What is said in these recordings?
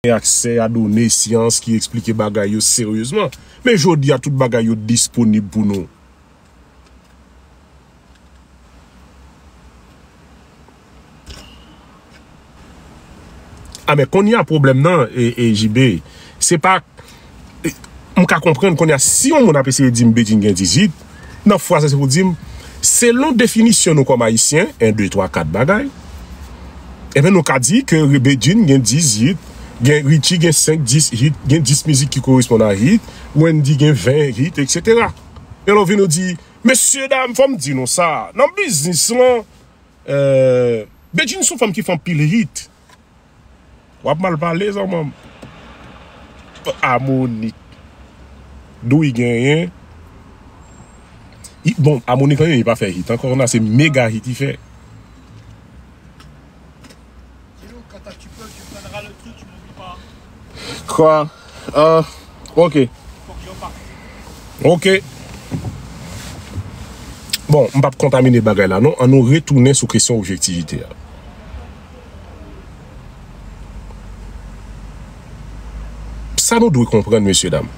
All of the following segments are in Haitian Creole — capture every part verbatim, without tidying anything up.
gen aksè a done syans ki eksplike bagay yo seryezman. Men jodi a, tout bagay yo disponib pou nou. A, men kounye a pwoblèm nan, e, e, J B, se pa, e, m ka konprann kounye a, si yon moun ap eseye di m Bedjine gen diz hit, nan fraz la se pou di m, selon definisyon nou kòm Ayisyen, en, de, twa, kat bagay, ebyen nou ka di ke Bedjine gen diz hit, gen Richie gen senk, dis hit, gen dis mizik ki koresponn a hit, Wendy gen ven hit, etsetera. E lè w vin ou di, mesye dam, fò m di nou sa, nan biznis lan, euh, Bedjine se yon fanm ki fè anpil hit. W ap mal pale, zanmanm. Amonik. Douy genyen. I, bon, Amonik, li pa fè hit ankò, non, se mega hit li fè. Kwa? Ah, ok. Ok. Bon, m p ap kontamine bagay la, non. An nou retounen sou kesyon objektivite a. Sa nou dwe konprann, mesye dam.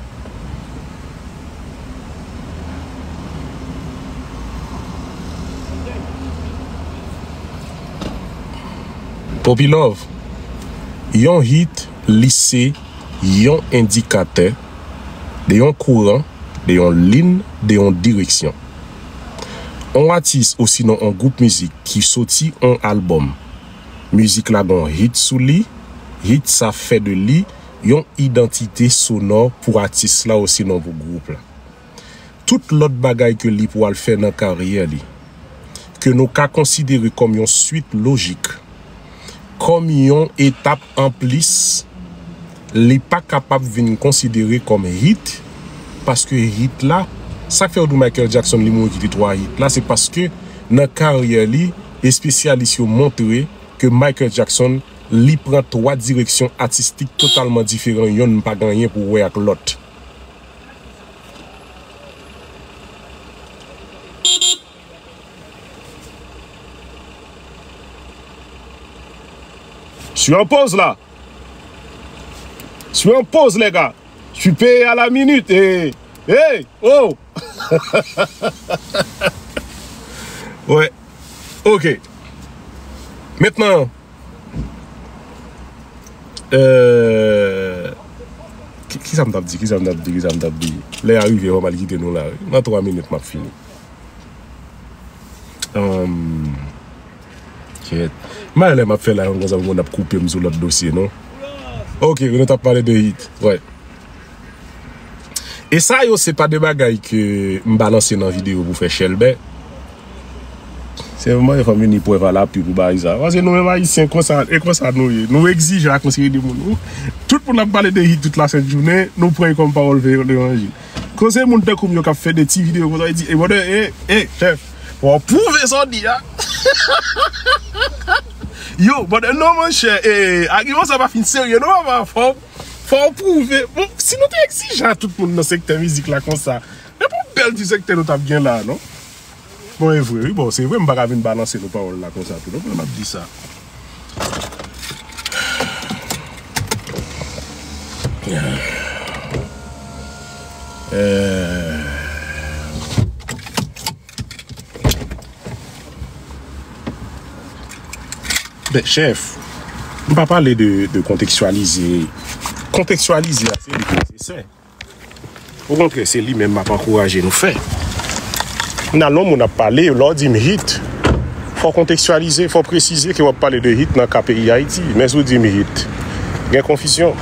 Poppy Love, yon hit, li se yon endikatè de yon kouran, de yon lin, de yon direksyon. On atis osinon on gwoup mizik ki soti on albòm, mizik la gon hit sou li, hit sa fè de li yon idantite sonò pou atis la osinon pou gwoup la. Tout lòt bagay ke li pwal fè nan karyè li, ke nou ka konsidere kòm yon swit lojik, kòm yon etap anplis, li pa kapab vin konsidere kòm hit, paske hit la, sa k fè yo di w Michael Jackson li mouri kite twa hit la, se paske nan karyè li, espesyalis yo montre ke Michael Jackson, li pran twa direksyon atistik totalman diferan, yonn pa gen anyen pou wè ak lòt. Je suis en pause là. Je suis en pause, les gars. Je suis payé à la minute. Et, hey, oh. Ouais. Ok. Mentnan, euh, ki, ki sa m t ap di? Ki sa m t ap di? Ki sa m t ap di? Lè a rive, fò m al kite nou la, wi. Nan twa minit, m ap fini. Anm, kèt. M pa renmen lè m ap fè live konsa pou moun ap koupe m sou lòt dosye, non. Ok, nou t ap pale de hit. Wè. E sa yo, se pa de bagay ke m balanse nan videyo pou fè chèlbè. Se mwen, fò m vin ni prèv alapi pou bagay sa. Paske nou menm Ayisyen, konsa, e konsa nou ye. Nou egzijan ak yon seri de moun. Tout moun ap pale de hit tout lasent jounen, nou pran l kòm pawòl levanjil. Koze moun tankou m yo k ap fè de ti videyo konsa, yo di, e brother, e, e, chèf, fò w pwouve sa w di a. Yo, brother, non, monchè, e, agiman sa pa fin serye, non, papa, fò, fò w pwouve. Bon, si nou te egzijan tout moun nan sektè mizik la konsa, e pa yon bèl ti sektè nou t ap gen la, non? Bon, e vre, wi, bon, se vre, m pa ka vin balanse nou pawòl la konsa tou, non, m ap di sa. Euh, ben, chèf, m pa pale de, de kontekstyalize. Kontekstyalize a, se li ki nesesè. Okontrè, se li menm m ap ankouraje nou fè. Nan lè yon moun ap pale, lè w di m hit, fò w kontekstyalize, fò w presize ke w ap pale de hit nan ka peyi Ayiti. Men si w di m hit, gen konfizyon.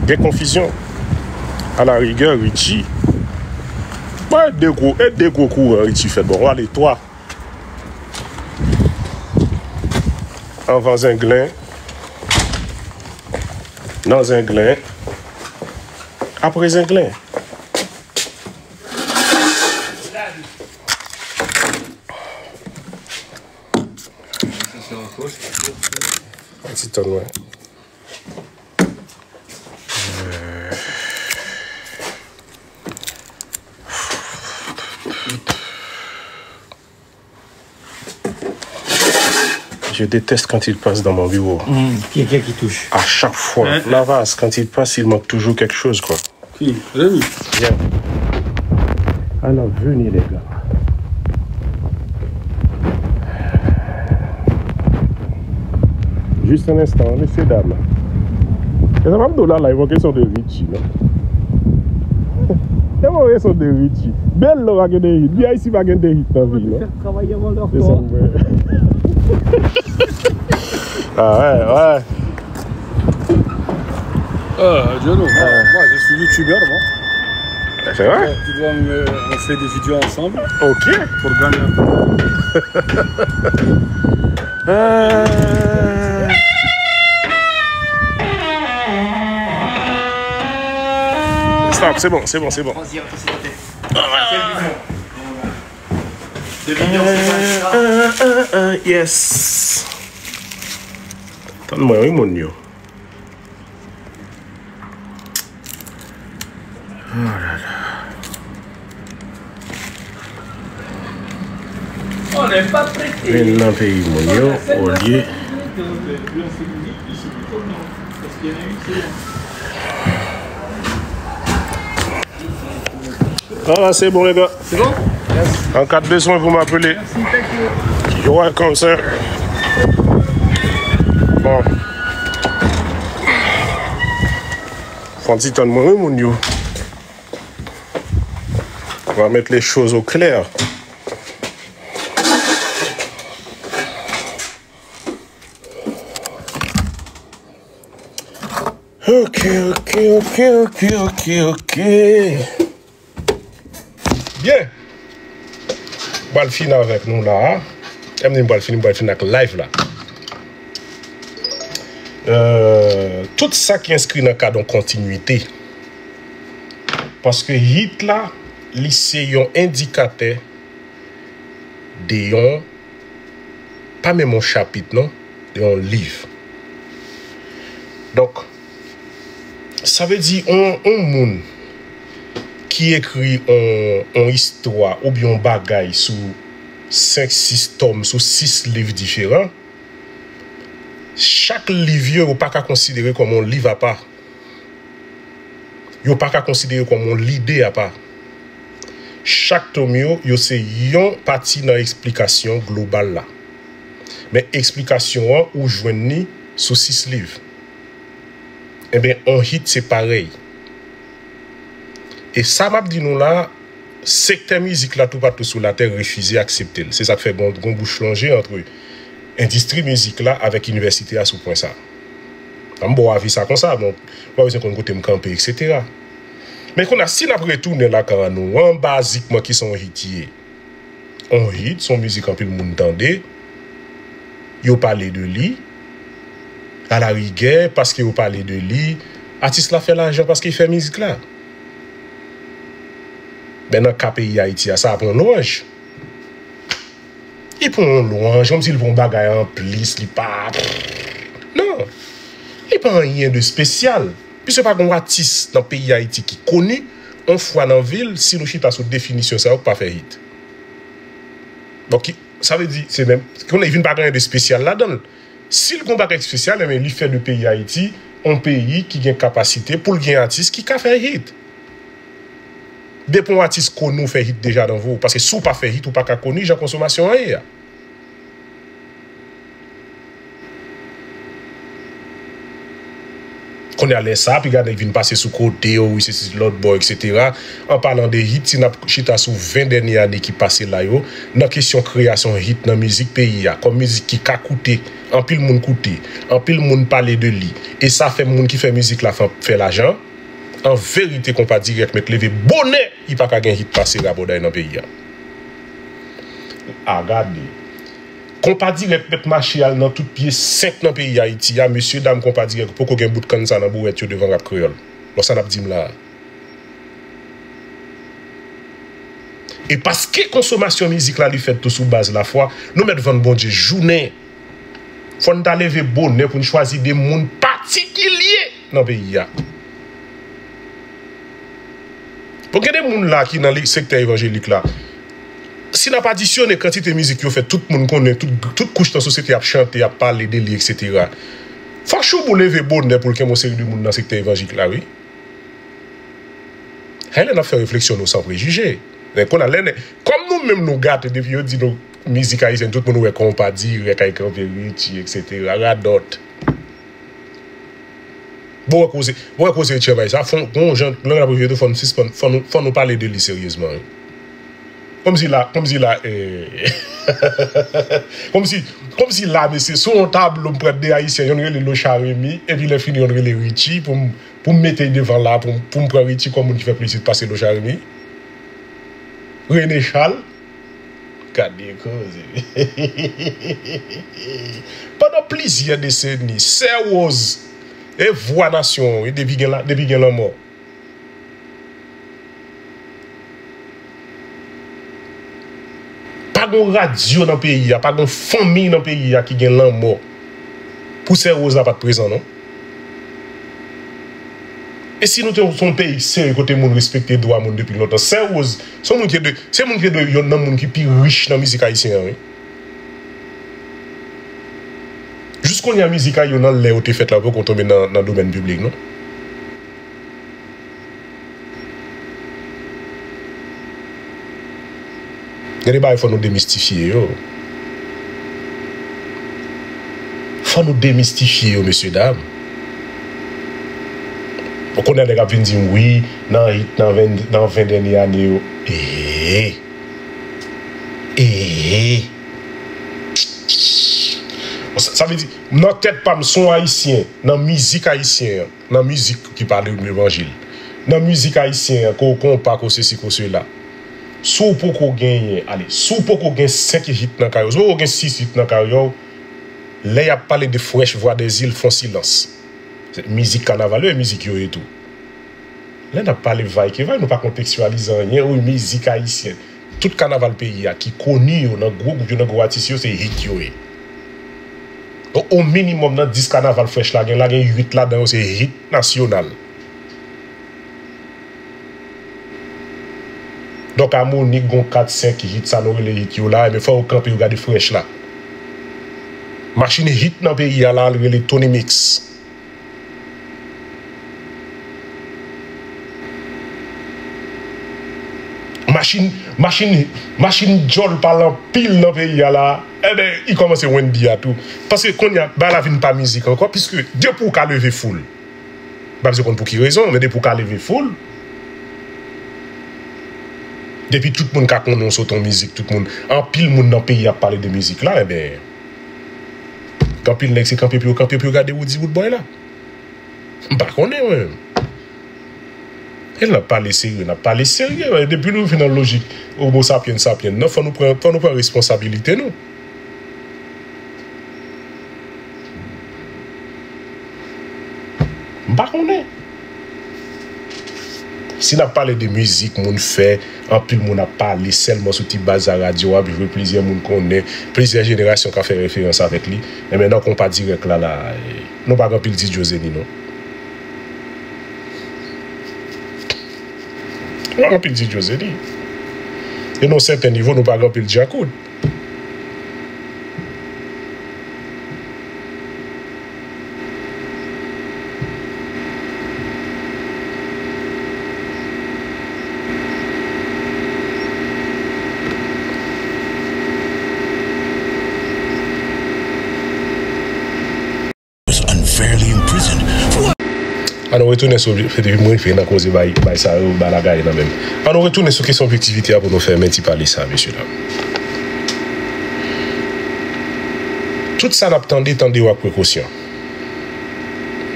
Gen konfizyon. Alarigè, Richie. Bon, e de gwo, e de gwo kouran Richie fè. Bon, w ale twa. Anvan Zenglen, nan Zenglen, apre Zenglen. Yon ti tann, wè. Euh. Je déteste quand il passe dans mon bureau. Hmm, quelqu'un qui touche. À chaque fois. Hein? Navas, quand il passe, il manque toujours quelque chose, quoi. Qui? Rémi? Bien. Alors, venez, les gars. Juste un instant, messieurs, dames. E sa m ap di w la, la, e pa kesyon de Richie, non. E pa kesyon de Richie. Bèl lò pa gen de hit. B I C pa gen de hit nan vi, non. Se sa m wè. Ah, ouais, ouais. Euh, Jono, moi, moi, je suis youtubeur, moi. C'est vrai? Euh, tu vois, on, euh, on fait des vidéos ensemble. Ok. Pour gagner un peu. Euh. Stop, c'est bon, c'est bon, c'est bon. Troisième, c'est noté. Deux millions, c'est ça, c'est ça. Euh, euh, euh, euh, yes. Tann mwen, wi, moun yo. Oh là là. Vin nan peyi moun yo, olye. Ah, c'est bon, les gars. C'est bon? Yes. En cas de besoin, vous m'appelez. Merci, thank you. You're welcome, sir. Bon. Fò n ti tann mwen, wi, moun yo. On va mettre les choses au clair. Ok, ok, ok, ok, ok, ok. Byen. M pral fini avèk nou la a. Lè m di m pral fini, m pral fini ak live la. Euh, tout sa ki enskri nan kad yon kontinwite. Paske hit la, li se yon endikatè de yon, pa menm yon chapit non, de yon liv. Donk, sa vle di yon, yon moun ki ekri yon, yon istwa oubyen yon bagay sou senk, sis tòm, sou sis liv diferan, chak liv yo, yo pa ka konsidere kòm yon liv apa. Yo pa ka konsidere kòm yon lide apa. Chak tòm yo, yo se yon pati nan eksplikasyon global la. Men eksplikasyon an, ou jwenn li sou sis liv. Enben, on hit se parèy. E sa m ap di nou la, sektè mizik la toupatou sou latè refize aksepte l. Se sa k fè gon, gon bouch lonje ant endistri mizik la avèk inivèsite a sou pwen sa. An m ba w avi sa konsa, bon, ou pa bezwen konn kote m kanpe, etsetera. Men kounye a, si n ap retounen lakay an nou an, bazikman, kisa yon hit ye? On hit, se yon mizik anpil moun tande, yo pale de li, alarigè, paske yo pale de li, atis la fè lajan paske l fè mizik la. Men nan ka peyi Ayiti a, sa ap yon lwanj. Li pa yon lwanj, kòmsi li pa yon bagay anplis, li pa, non. Li pa anyen de espesyal. Piske pa gen yon atis nan peyi Ayiti ki koni, yon fwa nan vi l, si nou chita sou definisyon sa yo, k pa fè hit. Donk, ki, sa vle di, se menm, kounye a, li vin pa gen anyen de espesyal ladan l. Si l gen yon bagay espesyal, enben, li fè de peyi Ayiti yon peyi ki gen kapasite pou l gen atis ki ka fè hit. Depi yon atis koni, ou fè hit deja nan vi w. Paske si w pa fè hit, ou pa ka koni jan konsomasyon an ye a. Kounye a, lè sa, piga nèg vin pase sou kote w, wi, sesi, lòt bò, etsetera. An palan de hit, si n ap chita sou ven dènye ane ki pase la yo, nan kesyon kreyasyon hit nan mizik peyi a, kòm mizik ki ka koute, anpil moun koute, anpil moun pale de li, e sa fè moun ki fè mizik la fè, fè lajan, an verite, Konpa Dirèk mèt leve bonè, li pa ka gen hit pase Rabòday nan peyi a. A gade. Konpa Dirèk mèt mache al nan tout pye senk nan peyi Ayiti a, mesye dam Konpa Dirèk poko gen bout kann sa nan bourèt yo devan rap kreyòl. Bon, sa n ap di m la a. E paske konsomasyon mizik la li fèt tou sou baz lafwa, nou mèt vann Bondye jounen. Fò n ta leve bonè pou n chwazi de moun patikilye nan peyi a. Bon, gen de moun la ki nan li, sektè evanjelik la. Si n ap adisyone kantite mizik yo fè, tout moun konnen, tout, tout kouch nan sosyete ap chante, ap pale de li, etsetera. Fòk Shoubou leve bonè pou l kenbe yon seri de moun nan sektè evanjelik la, wi. Hay lè n ap fè refleksyon nou san prejije. Men kounye a, lè n, kòm nou menm nou gate, depi yo di nou mizik ayisyèn, tout moun wè konpa dirèk, ay kanpe Richie, etsetera. Radòt. Bon, wè koze, bon, wè koze Richie bay sa. Fò, bon, jan, lè n ap rive tou, fò n sispann, fò nou, fò nou pale de li seryezman, wi. Kòmsi la, kòmsi la, eh, kòmsi, kòmsi la, mesye, sou yon tablo, m pran de Ayisyen, yonn rele Locha Remy, epi lè fini, yonn rele Richie, pou m, pou m mete devan la, pou m, pou m pran Richie kòm moun ki fè plis hit pase Locha Remy. René Charles, gade koze. Pandan plizyè deseni, Sè Rose, e vwa nasyon an, wi, depi gen la, depi gen lanmò. Pa gen radyo nan peyi a, pa gen fanmi nan peyi a ki gen lanmò pou Sè Rose la pa t prezan, non. E si nou te yon, se yon peyi serye kote moun respekte dwa moun depi lontan, Sè Rose, se yon moun ki de, se moun ki de yonn nan moun ki pi rich nan mizik ayisyen an, wi. Jis kounye a, mizik a yo nan lè yo te fèt la, yo poko tonbe nan, nan domèn piblik, non. Gen de bagay fò nou demistifye yo. Fò nou demistifye yo, mesye dam. Ou konnen nèg ap vin di m, wi, nan hit, nan ven, nan ven dènye ane yo. Ee. Ee. Sa, sa vle di, nan tèt pa m, son ayisyen, nan mizik ayisyen an, nan mizik ki pale levanjil, nan mizik ayisyen an, ko konpa, ko sesi, ko sela. Si w poko genyen, ale, si w poko gen senk hit nan karyè w, si w poko gen sis hit nan karyè w, lè y ap pale de Fresh Voix des Îles, fè yon silans. Se mizik kanaval yo, e mizik yo ye tou. Lè n ap pale vay ke vay, nou pa kontekstyalize anyen, wi, mizik ayisyen. Tout kanaval peyi a ki koni yo, nan gwo gwoup yo, nan gwo atis yo, se hit yo ye. O, o minimòm nan dis kanaval Fresh la gen, la gen uit ladan yo se hit nasyonal. Donk, Amonik gon kat, senk hit, sa nou rele hit yo la, ebyen, fò yo kanpe, yo gade Fresh la. Machin hit nan peyi a la, l rele Tony Mix. Machin, machin, machin djòl pale anpil nan peyi a la, enben, li kòmanse Wendyy a tou. Paske kounye a, bagay la vin pa mizik ankò, piske depi w ka leve foul, m pa bezwen konn pou ki rezon, men depi w ka leve foul, depi tout moun ka konnen w sot yon mizik, tout moun, anpil moun nan peyi ap pale de mizik la, enben, gen anpil nèg se kanpe pou yo kanpe pou yo gade Roody Roodboy la. M pa konnen, mwen menm. E n ap pale serye, n ap pale serye, men depi nou rive nan lojik homo sapiens sapiens nan, fò nou pran, fò nou pran responsabilite nou. M pa konnen. Si n ap pale de mizik moun fè, anpil moun ap pale sèlman sou ti baz a radyo a, pi plizyè moun konnen, plizyè jenerasyon ka fè referans avèk li. Enben, nan konpa dirèk la, la, eh, nou pa gen anpil Didjo Zeni, non. Nou pa gen anpil Didjo Zeni. E nan sèten nivo, nou pa gen anpil Djakout. Was unfairly imprisoned for what? An nou retounen sou, depi mwen rive nan koze bay, bay sa yo, bay lagay nan menm. An nou retounen sou kesyon objektivite a pou nou fèmen ti pale sa, mesye dam. Tout sa n ap tande, tande yo ak prekosyon.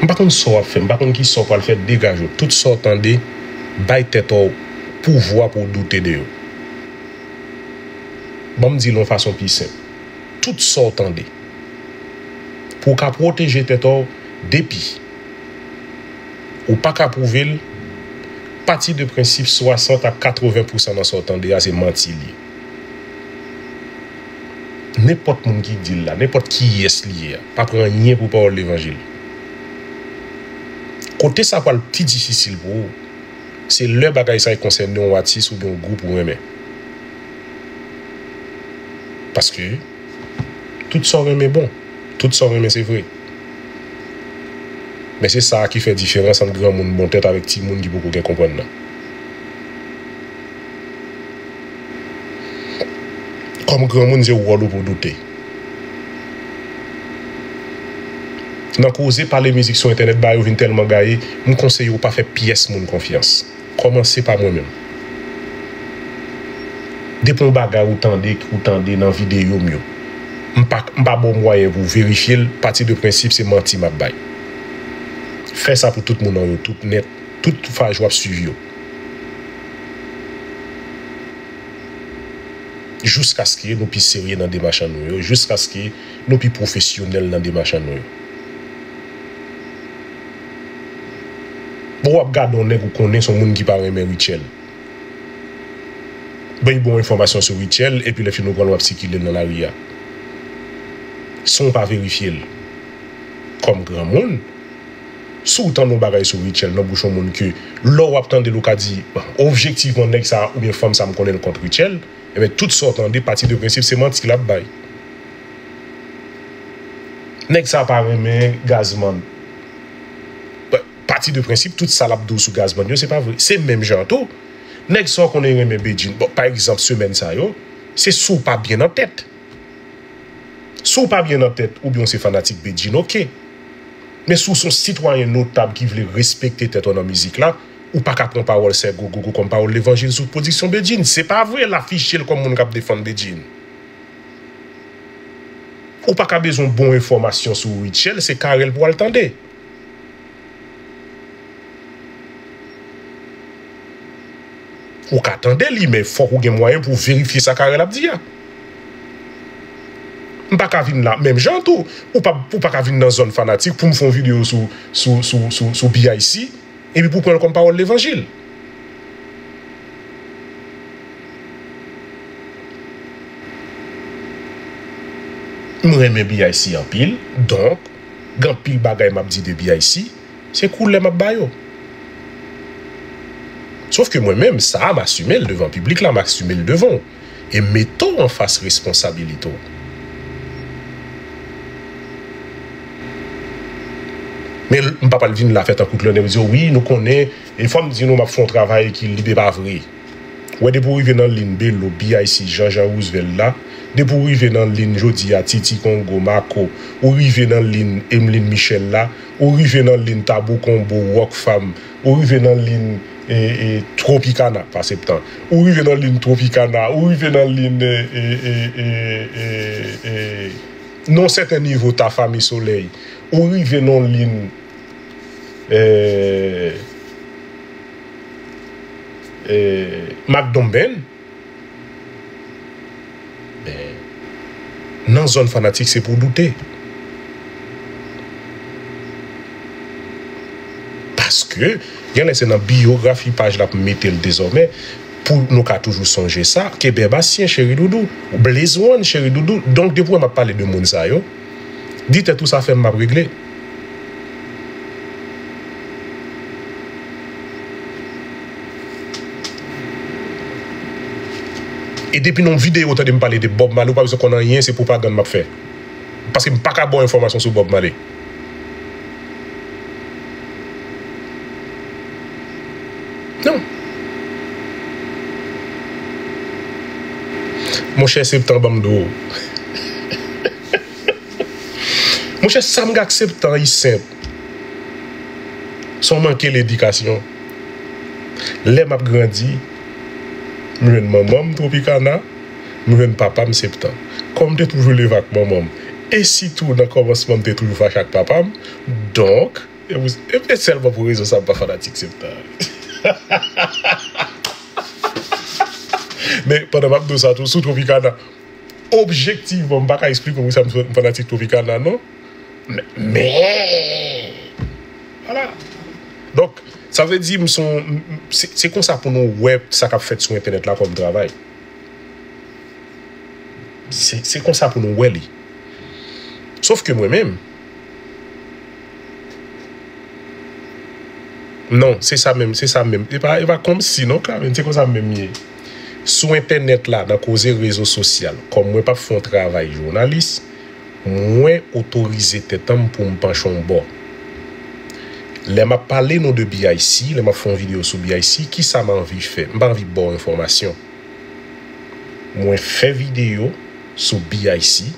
M pa konn sa w ap fè, m pa konn ki sa w pral fè, degaje w. Tout sa w tande, bay tèt ou pouvwa pou w doute de yo. Ban m di l yon fason pi senp. Tout sa w tande. Pou w ka pwoteje tèt ou, depi ou pa ka pwouve l, pati de prensip swasant a katreven pousan nan sa w tande a, se manti li ye. Nenpòt moun ki di l la, nenpòt kiyès li ye a, pa pran anyen pou pawòl levanjil. Kote sa pral pi difisil pou ou, se lè bagay sa yo konsène yon atis oubyen yon gwoup ou renmen. Paske tout sa w renmen bon. Tout sa w renmen se vre. Men se sa a ki fè diferans ant granmoun bon tèt avèk timoun ki poko gen konprann nan. Kòm granmoun, se wòl ou pou w doute. Nan koze pale mizik sou entènèt, bagay yo vin tèlman gaye, m konseye w pa fè pyès moun konfyans. Kòmanse pa mwen menm. Depi yon bagay ou tande, ou tande nan videyo m yo, m pa, m pa ba w mwayen pou w verifye l, pati de prensip se manti m ap bay. Fè sa pou tout moun an yo, tout nèt, tout faj w ap swiv yo. Jiskaske nou pi serye nan demach an nou yo, jiskaske nou pi pwofesyonèl nan demach an nou yo. Bon, w ap gade yon nèg ou konnen se yon moun ki pa renmen Rutshelle. Bay bon enfòmasyon sou Rutshelle, epi lè fini w pran l w ap sikile l nan lari a. San w pa verifye l. Kòm granmoun, si w tande yon bagay sou Rutshelle nan bouch yon moun ke lè w ap tande l ou ka di, objektivman nèg sa a oubyen fanm sa a m konnen l kont Rutshelle, ebyen tout sa w tande pati de prensip se manti l ap bay. Nèg sa a pa renmen Gazman. Pati de prensip tout sa l ap di w sou Gazman yo se pa vre. Se menm jan tou. Nèg sa w konnen renmen Bedjine. Bon, pa egzanp, semèn sa yo, se si w pa byen nan tèt. Si w pa byen nan tèt oubyen w se fanatik Bedjine, oke. Men si w se yon sitwayen notab ki vle respekte tèt ou nan mizik la, ou pa ka pran pawòl Sè Gogogo kòm pawòl levanjil sou pwodiksyon Bedjine. Se pa vre, l afiche l kòm moun k ap defann Bedjine. Ou pa ka bezwen bon enfòmasyon sou Rutshelle, se Carel pou w al tande. Ou ka tande li, men fòk ou gen mwayen pou w verifye sa Carel ap di a. M pa ka vin la, menm jan tou, ou pa, ou pa ka vin nan zòn fanatik pou m fè yon videyo sou, sou, sou, sou, sou B I C, epi pou w pran l kòm pawòl levanjil. M renmen B I C anpil, donk, gen anpil bagay m ap di de B I C, se koulè m ap ba yo. Sof ke mwen menm, sa a, m asime l devan piblik la, m asime l devan w. E mete w anfas responsabilite w. Men m pa pral vin la fè tankou lè nèg yo di, wi, nou konnen, e fò m di nou, m ap fè yon travay ki li pa vre. Wè, depi w rive nan liy Belo, B I C, Jean Jean Roosevelt la, depi w rive nan liy jodi a, Titi Congo, Marco, ou rive nan liy Emeline Michel la, ou rive nan liy Tabou Combo, Rockfam, ou rive nan liy, e, e, Tropicana, pa Septan, ou rive nan liy Tropicana, ou rive nan liy, e, e, e, e, e, e, nan yon sèten nivo, Tafa Mi Solèy, ou rive nan liy, e, e, Mac Donben, men, nan zòn fanatik, se pou w doute. Paske, genlè se nan biyografi paj la pou m mete l dezòmè, pou nou ka toujou sonje sa, ke Bèbasyen, cheri doudou, Blaze One, cheri doudou. Donk, depi w wè m ap pale de moun sa yo, di tèt ou sa fè m m ap regle. E depi nan yon videyo ou tande m pale de Bob Marley, ou pa bezwen konn anyen, se pwopagann m ap fè. Paske m pa ka ba w enfòmasyon sou Bob Marley. Non. Monchè, Septan, ban m di w. Monchè, sa m gen ak Septan, li senp. Se yon manke ledikasyon. Lè m ap grandi, m jwenn manman m Tropicana, m jwenn papa m Septan. Kòm m te toujou leve ak manman m, e sitou nan kòmansman m te toujou fache ak papa m, donk, e pou, e, e sèlman pou rezon sa a m pa fanatik Septan. Men pandan m ap di w sa tou, sou Tropicana, objektivman, m pa ka eksplike w poukisa m fanatik Tropicana, non. Men, men, vwala. Donk, sa vle di, m se yon, m, m, se, se konsa pou nou wè sa k ap fèt sou entènèt la kòm travay. Se, se konsa pou nou wè li. Sof ke mwen menm, non, se sa menm, se sa menm. E pa, e pa kòmsi non, Carmen, se konsa menm ye. Sou entènèt la, nan koze rezo sosyal, kòm mwen p ap fè yon travay jounalis, mwen otorize tèt an m pou m panche yon bò. Lè m ap pale nou de B I C, lè m ap fè yon videyo sou B I C, kisa m anvi fè? M pa anvi ba w enfòmasyon. Mwen fè videyo sou B I C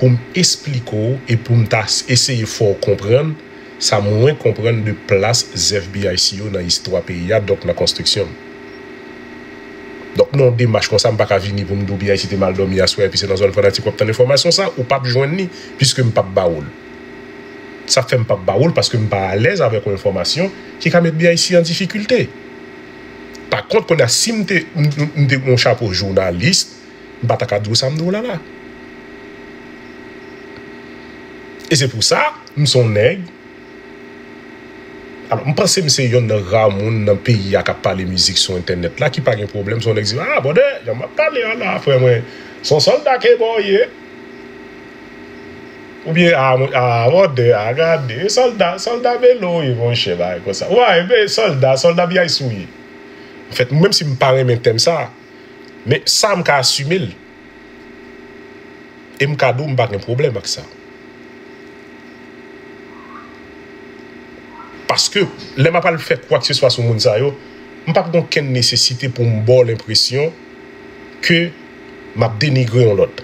pou m esplike w e pou m ta eseye fè w konprann sa mwen konprann de plas zèv B I C yo nan istwa peyi a, donk nan konstriksyon m. Donk, nan yon demach konsa, m pa ka vini pou m di w B I C te mal dòmi aswè, epi se nan zòn fanatik w ap tann enfòmasyon sa, ou p ap jwenn li, piske m p ap ba w l. Sa fè m p ap ba w l, paske m pa alèz avèk yon enfòmasyon ki ka met B I C an difikilte. Pa kont, kounye a, si m te, m, m, m te yon chapo jounalis, m pa ta ka di w sa m di w la la. E se pou sa, m se yon nèg. Alò, m panse m se yonn nan ra moun nan peyi a k ap pale mizik sou entènèt la ki pa gen pwoblèm. Se yon nèg di, "Ah, brother, jan m ap pale a la, frè mwen, se yon sòlda ke bò w ye." Oubyen, "Ah, mwen, ah, brother, ah, gade, sòlda, sòlda Belo w ye, monchè, bagay konsa. Ou pa renmen sòlda, sòlda B I C w ye." Anfèt, menm si m pa renmen tèm sa, men sa m ka asime l. E m ka di w m pa gen pwoblèm ak sa. Paske, lè m ap al fè kwakseswa sou moun sa yo, m p ap gen okenn nesesite pou m ba w lenpresyon ke m ap denigre yon lòt.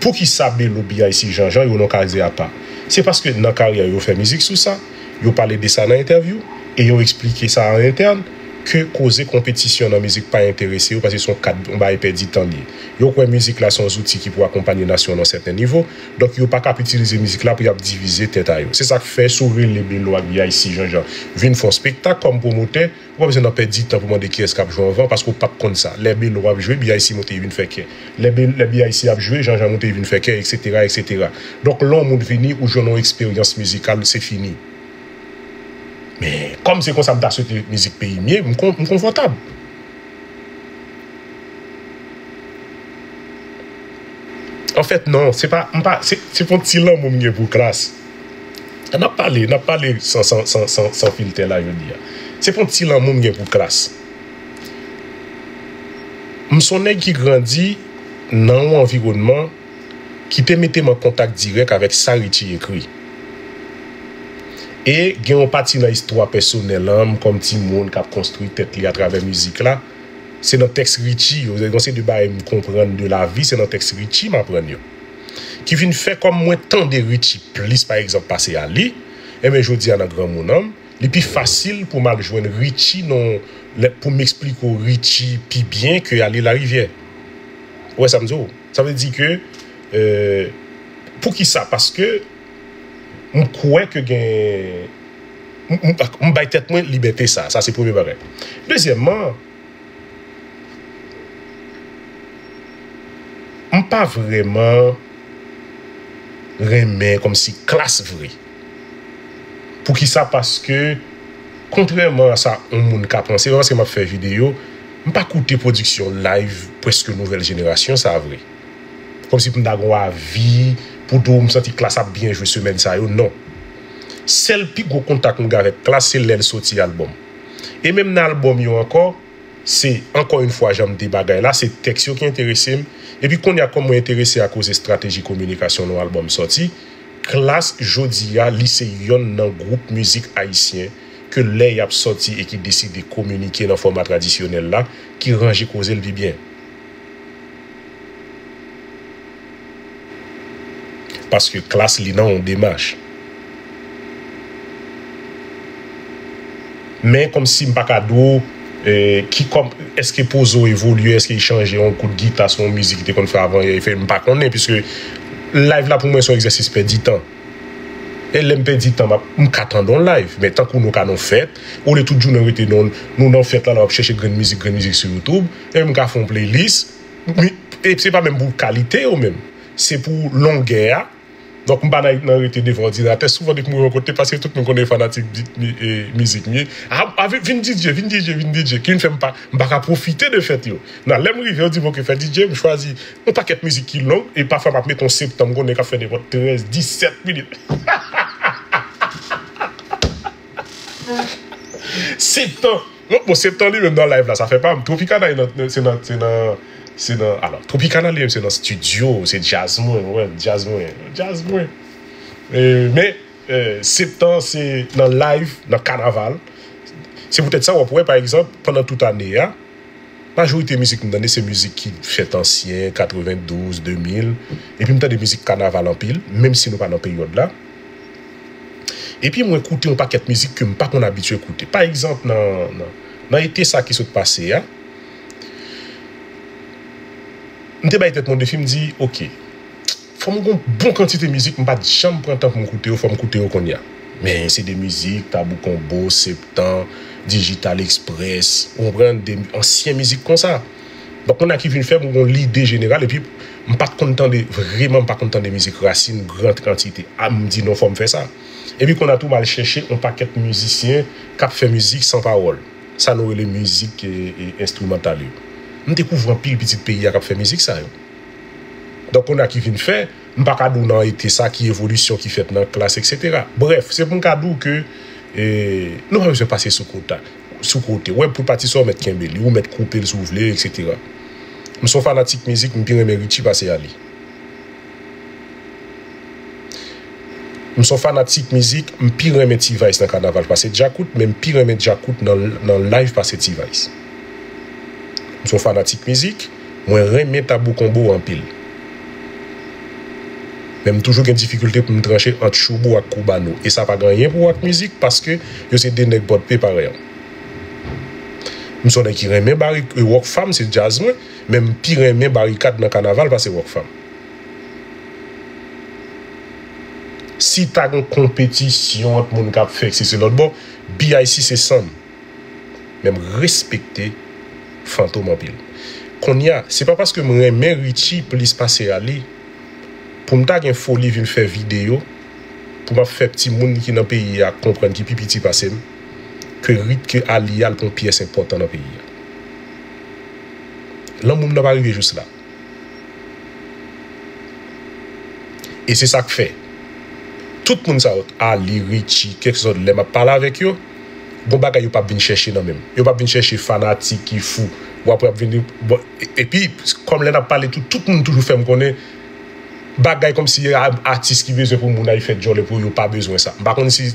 Poukisa Belo, B I C, Janjan, yo nan kaze apa? Se paske nan karyè yo, yo fè mizik sou sa, yo pale de sa nan entèvyou, e yo eksplike sa an entèn, ke koze konpetisyon nan mizik pa enterese yo, paske se yon kad, yon bagay pèdi tan l ye. Yo kwè mizik la se yon zouti ki pou akonpanye nasyon nan sèten nivo, donk yo pa ka ap itilize mizik la pou y ap divize tèt a yo. Se sa k fè, si w rele Belo ak B I C, Janjan, vin fè yon spektak kòm pwomotè, ou pa bezwen nan pèdi tan pou mande kiyès k ap jwe anvan, paske w p ap konn sa. Lè Belo ap jwe, B I C monte, vin fè kè. Lè Be-, lè B I C ap jwe, Janjan monte, vin fè kè, etsetera, etsetera. Donk, lè yon moun vini, ou jwenn yon eksperyans mizikal, se fini. Men, kòm se konsa m ta swete mizik peyi m ye, m kon-, m konfòtab. Anfèt, non, se pa, m pa, se, se pa yon ti lanmou m gen pou Klass. N ap pale, n ap pale san, san, san, san, san filtè la jodi a. Se pa yon ti lanmou m gen pou Klass. M se yon nèg ki grandi nan yon anviwònman ki te mete m an kontak dirèk avèk sa Richie ekri. E gen yon pati nan istwa pèsonèl an, m kòm timoun k ap konstwi tèt li atravè mizik la, se nan tèks Richie yo, gen yon seri de bagay m konprann de lavi, se nan tèks Richie m aprann yo. Ki vin fè kòm mwen tande Richie plis, pa egzanp, pase Ali, enben, jodi a nan granmoun an m, li pi fasil pou m al jwenn Richie nan, lè, pou m eksplike w Richie pi byen ke Ali Larivière. Ou wè sa m di w? Sa vle di ke, euh, poukisa? Paske m kwè ke gen, m, m, m bay tèt mwen libète sa. Sa se premye bagay. Dezyèmman, m pa vrèman renmen kòmsi Klass vre. Poukisa? Paske, kontrèman a sa yon moun ka panse, paske m ap fè videyo, m pa koute pwodiksyon live prèske nouvèl jenerasyon sa vre. Kòmsi pou m ta gen yon avi, pou di w m santi Klass ap byen jwe semèn sa yo, non. Sèl pi gwo kontak m gen avèk Klass, se lè l soti albòm. E menm nan albòm yo ankò, se, ankò yon fwa, jan m di bagay la, se tèks yo ki enterese m. Epi kounye a, kòm mwen enterese a koze estrateji kominikasyon lè yon albòm sòti, Klass jodi a, li se yonn nan gwoup mizik ayisyen ke lè y ap sòti e ki deside kominike nan fòma tradisyonèl la, ki ranje koze l pi byen. Paske Klass li nan yon demach. Men kòmsi m pa ka di w, eh, ki kòm, èske Pozo evolye, èske li chanje yon kout gita sou yon mizik li te konn fè avan, e fè, m pa konnen, piske live la pou mwen se yon egzèsis pèdi tan. E lè m pèdi tan, m ap, m ka tande yon live, men tankou nou ka nan yon fèt, olye tout jounen rete nan, nou nan fèt la, la w ap chèche grenn mizik, grenn mizik sou YouTube, e m ka fè yon playlist, mi-, e se pa menm pou kalite yo menm, se pou longè a. Donk, m pa nan, nan rete devan òdinatè. Souvan, dèk m rive yon kote, paske tout moun konnen fanatik di-, mi-, e, mizik m ye. A, a, vin, vin D J, vin D J, vin D J. Ki vin fè m pa, m pa ka pwofite de fèt yo. Nan, lè m rive, yo di m, "Ok, fè D J," m chwazi yon pakèt mizik ki long, e pafwa m ap mete yon septan, m konnen k ap fè nenpòt trèz, disèt minit. Septan. Bon, bon, Septan li menm nan live la, sa fè pa m. Tropicana li nan, se nan, se nan, se nan, alò, Tropicana li menm se nan studio, se djaz mwen, wè, djaz mwen, djaz mwen. E, men, e, Septan se nan live, nan kanaval. Se poutèt sa w ap wè, pa egzanp, pandan tout ane a, majorite mizik m tande se mizik ki fèt ansyen, katrevendouz, de mil, epi m tande mizik kanaval anpil, menm si nou pa nan peryòd la. Epi mwen koute yon pakèt mizik ke m pa konn abitye koute. Pa egzanp, nan, nan, nan ete sa ki sot pase a, m te bay tèt mwen defi, m di, oke, fò m gon bon kantite mizik, m pa t janm pran tan pou m koute yo, fò m koute yo kounye a. Men se de mizik, Tabou Konbo, Septan, Digital Express, ou konprann, de ansyen mizik konsa. Donk, kounye a ki vin fè m gon lide jeneral, epi m pa t konn tande, vreman m pa konn tande mizik rasin, gran kantite. A, m di non, fò m fè sa. Epi kounye a tou, m al chèche yon pakèt mizisyen k ap fè mizik san pawòl. Sa nou rele mizik, e, e, enstrimantal yo. M dekouvri anpil pitit peyi a k ap fè mizik sa yo. Donk, kounye a ki vin fè, m pa ka di w nan ete sa ki evolisyon ki fèt nan klas, etsetera. Brèf, se pou m ka di w ke, e, nou pa bezwen pase sou kota, sou kote. Wè, pou pati sa, w mèt kenbe li, ou mèt koupe l si w vle, etsetera. M se yon fanatik mizik, m pi renmen Richie pase Ali. M se yon fanatik mizik, m pi renmen T-Vice nan kanaval pase Djakout, men m pi renmen Djakout nan, nan live pase T-Vice. M se yon fanatik mizik, mwen renmen Tabou Konbo anpil. Men m toujou gen difikilte pou m tranche ant Shoubou ak Koubano. E sa pa gen anyen pou wè ak mizik, paske yo se de nèg Pòdpe parèy an. M se yon nèg ki renmen Barik-, e, Rockfam, se djaz mwen, men m pi renmen Barikad nan kanaval pase Rockfam. Si ta gen konpetisyon ant moun k ap fè sesi lòt bò, B I C se san m. Men m respekte Fantom anpil. Kounye a, se pa paske m renmen Richie plis pase Ali, pou m ta gen foli vin fè videyo, pou m ap fè timoun ki nan peyi a konprann ki pi piti pase m, ke Rit-, ke Ali al pran pyès enpòtan nan peyi a. Lanmou m nan pa rive jis la. E se sa k fè. Tout moun sa yo, Ali, Richie, kèlkeswa lè m ap pale avèk yo, gon bagay yo p ap vin chèche nan men m. Yo p ap vin chèche fanatik ki fou. Ou apre ap vin di, bon, e-, epi, kòm lè n ap pale tou, tout moun toujou fè m konnen bagay kòmsi a-, atis ki bezwen pou moun ay fè djòlè pou yo, yo pa bezwen sa. M pa konn si,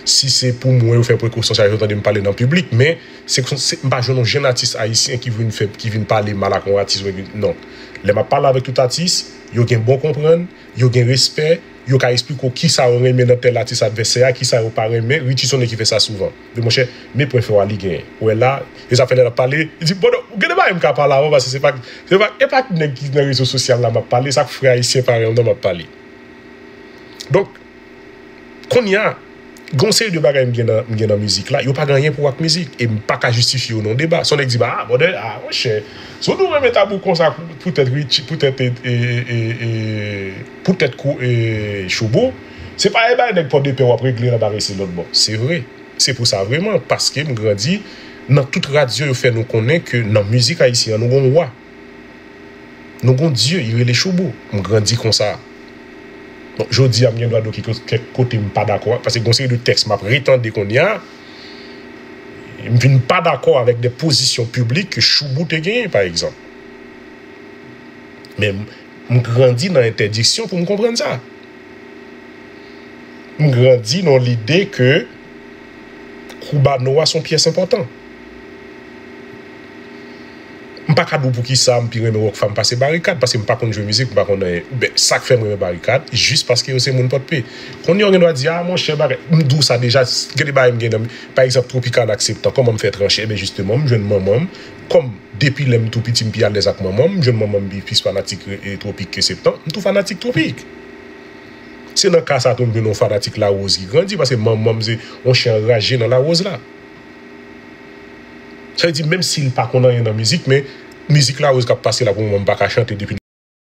si se pou mwen yo fè prekosyon sa, yo tande m pale nan piblik, men se, se, m pa jwenn yon jenn atis ayisyen ki vin fè, ki vin pale mal ak yon atis, mwen, non. Lè m ap pale avèk tout atis, yo gen bon konprann, yo gen respè, yo ka esplike w kisa yo renmen nan tèl atis advèsè a, kisa yo pa renmen. Richie se yon nèg ki fè sa souvan. Men monchè, men pwen fò Ali genyen. Ou wè la, e sa fè lè l ap pale, li di, bon, ou gen de bagay m ka pale avan, paske se pa, se pa, e pa nèg ki nan rezo sosyal la m ap pale, sa k frè ayisyen parèy m nan m ap pale. Donk, kounye a, gon seri de bagay m gen nan, m gen nan mizik la, yo pa gen anyen pou wè ak mizik, e m pa ka jistifye yo nan deba. Si yon nèg di m, ah, brother, ah, monchè, si w di w renmen Tabou konsa, poutèt Richie, poutèt, e, e, e, e, poutèt kou, e, Shoubou, se pa e bay nèg Pòdepè w ap regle nan bagay se lòt bò. Se vre. Se pou sa vreman, paske m grandi nan tout radyo yo fè nou konnen ke nan mizik ayisyen an, nou gon wa. Nou gon dye, li rele Shoubou. M grandi konsa. Bon, jodi a, m gen dwa di w kèk, kèk kote m pa dakò, paske gon seri de tèks m ap retande kounye a, m vin pa dakò avèk de pozisyon piblik ke Shoubou te genyen, pa egzanp. Men m, m grandi nan entèdiksyon pou m konprann sa. M grandi nan lide ke Koubano a se yon pyès enpòtan. M pa ka di w poukisa m pi renmen Rockfam pase Barikad, paske m pa konn jwe mizik, m pa konn anyen. Ben, sa k fè m renmen Barikad, jis paske yo se moun Pòdpe. Kounye a w gen dwa di, ah, monchè, bagay, m di w sa deja, gen de bagay m gen nan, pa egzanp, Tropicana ak Septan, kòman m fè tranche? Ebyen, jisteman, m jwenn manman m, kòm depi lè m tou piti, m pi alèz ak manman m, m jwenn manman m pi plis fanatik, e, Tropik ke Septan, m tou fanatik Tropik. Se nan ka sa tou m vin yon fanatik Larose ki grandi, paske manman m se yon chen anraje nan Larose la. Sa vle di, menm si l pa konn anyen nan mizik, men mizik Larose k ap pase la pou moman, m pa ka chante depi